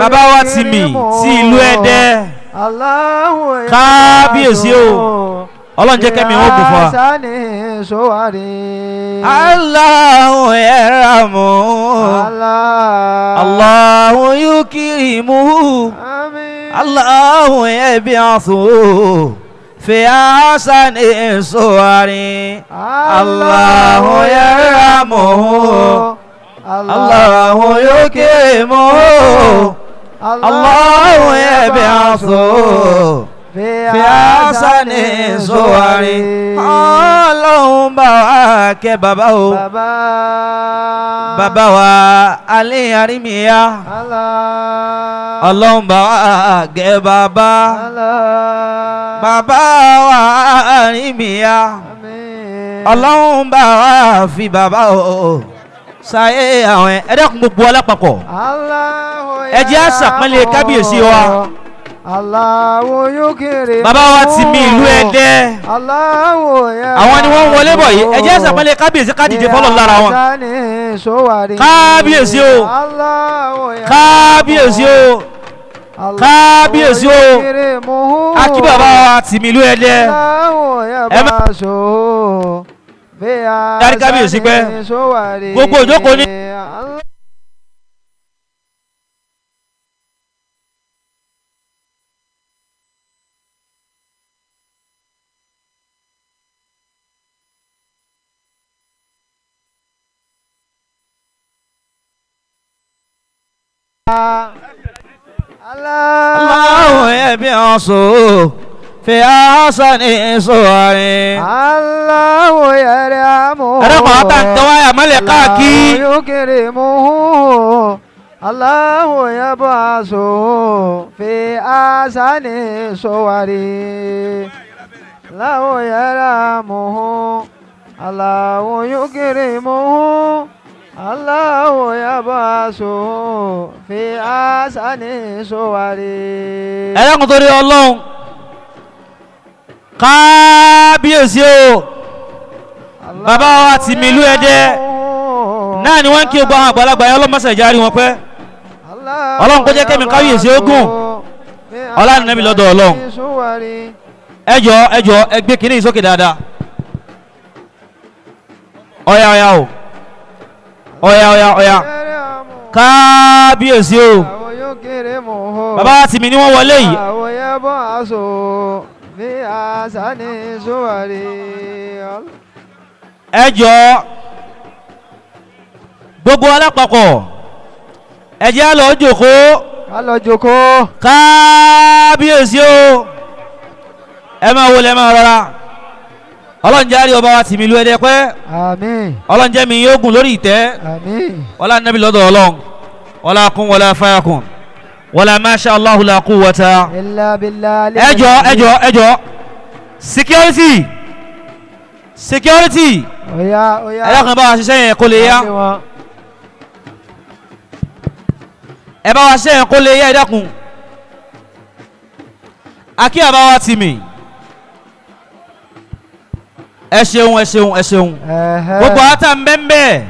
Bàbá wa Tìmì ti ìlú Ẹdẹ. Kábíyèsí o. Ọlọ́run jẹ́ kẹ́mi ó gùn fún wa. Allahu yarhamu. Allahu yukrimuhu. Allahu yab'athu fi ahsani suwari. Allahu yarhamuhu. Allahu yukrimuhu. Allahu yab'athu fi ahsani suwari. Ọlọ́run bá wa kẹ́ bàbá o. Bàbá wa alẹ́ àrímíyá. Ọlọ́run bá wa kẹ́ bàbá. Bàbá wa àrímíyá. Ọlọ́run bá wa fi bàbá o. Sáyé àwọn ẹ dákun gbogbo alápapọ̀. Ẹ jẹ́ á ṣàpọ́nlé kábíyèsí wa. Bàbá wa Tìmì ìlú Ẹdẹ. Àwọn ni wọ́n ń wọlé bọ̀ yìí. Ẹ jẹ́ á ṣàpọ́nlé kábíyèsí ká dìde fọ́lọ̀ lára wọn. Kábíyèsí o. Kábíyèsí o. Kábíyèsí o. Akí bàbá wa Tìmì ìlú Ẹdẹ. Ẹ má darí kábíyèsí pẹ́. Gbogbo ìjókòó ní. Allahu yab'athu fi ahsani suwari. Allahu yarhamu. Ẹ̀rọ kan tá ń tẹ́wọ́ àmọ́lẹ̀ káàkiri. Allahu yukrimuhu. Allahu yab'athu fi ahsani suwari. Allahu yarhamuhu. Allahu yukrimuhu. Allahu yab'athu fi ahsani suwari. Ẹ dákun torí Ọlọ́run. Kábíyèsí o. Bàbá wa Tìmì ìlú Ẹdẹ náà ni wọ́n ń kí gbogbo àwọn àgbàlagbà yẹn. Ọlọ́mọṣẹ́ ìjárí wọn pẹ́. Ọlọ́run kó jẹ́ kẹ́mi kábíyèsí ogun. Ọlá nẹ́bí lọ́dọ̀ Ọlọ́run. Ẹ jọ̀ọ́ ẹ jọ̀ọ́ ẹ gbé kínní sókè dáadáa. Ọ̀yà ọ̀yà o. Ọ̀yà ọ̀yà ọ̀yà. Kábíyèsí o. Bàbá wa Tìmì ni wọ́n wọlé yìí. Ẹ jọ̀ọ́ gbogbo alápapọ̀ ẹ jẹ́ á lọ jókòó. Á lọ jókòó. Kábíyèsí o. Ẹ máa wọlé ẹ máa rọra. Ọlọ́run jẹ́ àrí ọba wa Tìmì ìlú Ẹdẹ pẹ́. Àmín. Ọlọ́run jẹ́ mi yóò gùn lórí ìtẹ́. Àmín. Ọlá nàbí lọ́dọ̀ Ọlọ́run. Wala kun wala fayakun. Wala masha Allahu la quwwata. Illa billah. Ẹ jọ̀ọ́ ẹ jọ̀ọ́ ẹ jọ̀ọ́. Security. Security. Oya oya. Ẹ dákun bá wa ṣiṣẹ́ yẹn kó lè yá. Ẹ bá wa ṣiṣẹ́ yẹn kó lè yá ẹ dákun. Akí àbá wa Tìmì. Ẹ ṣeun ẹ ṣeun ẹ ṣeun. Gbogbo ata ń bẹ́ẹ̀ bẹ́ẹ̀.